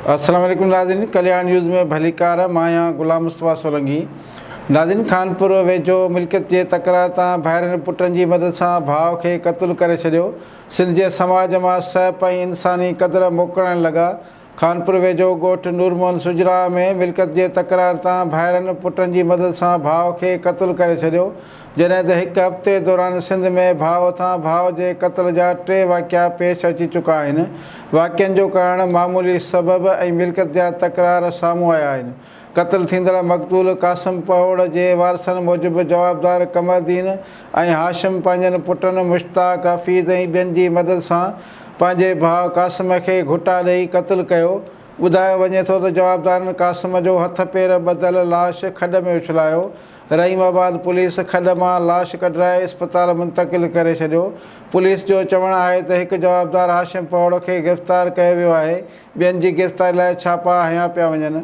السلام عليڪم ناظرين ڪلياڻ نيوز ۾ ڀليڪار مان آهيان غلام مصطفيٰ سولنگي ناظرين خانپور ويجهو ملڪيت جي تڪرار تان ڀائرن پٽن جي مدد سان ڀاء کي قتل ڪري ڇڏيو سنڌ جي سماج مان سهپ ۽ انساني قدر موڪلڻ لڳا خانپور ويجهو ڳوٺ نور محمد سجراهه ۾ ملڪيت جي تڪرار تان ڀائرن پٽن جي مدد سان ڀاء کي قتل ڪري ڇڏيو، جڏهن ته هڪ هفتي دوران سنڌ ۾ ڀاء هٿان ڀاء جي قتل جا ٽي واقعا پيش اچي چڪا آهن، واقعن جو ڪارڻ معمولي سبب ۽ ملڪيت جا تڪرار سامهون آيا آهن. قتل ٿيندڙ مقتول قاسم پهوڙ جي وارثن موجب جوابدار قمرالدين ۽ هاشم پنهنجن پٽن مشتاق، حفيظ ۽ ٻين جي مدد سان پنهنجي ڀاء قاسم کي گهٽا ڏئي قتل ڪيو. ٻڌايو وڃي ٿو ته جوابدارن قاسم جو هٿ پير ٻڌل لاش کڏ ۾ اڇلايو. رحيم آباد پوليس کڏ مان لاش ڪڍرائي اسپتال منتقل ڪري ڇڏيو. پوليس جو چوڻ آهي ته هڪ جوابدار هاشم پهوڙ کي گرفتار ڪيو ويو آهي، ٻين جي گرفتاري لاء ڇاپا هنيا پيا وڃن.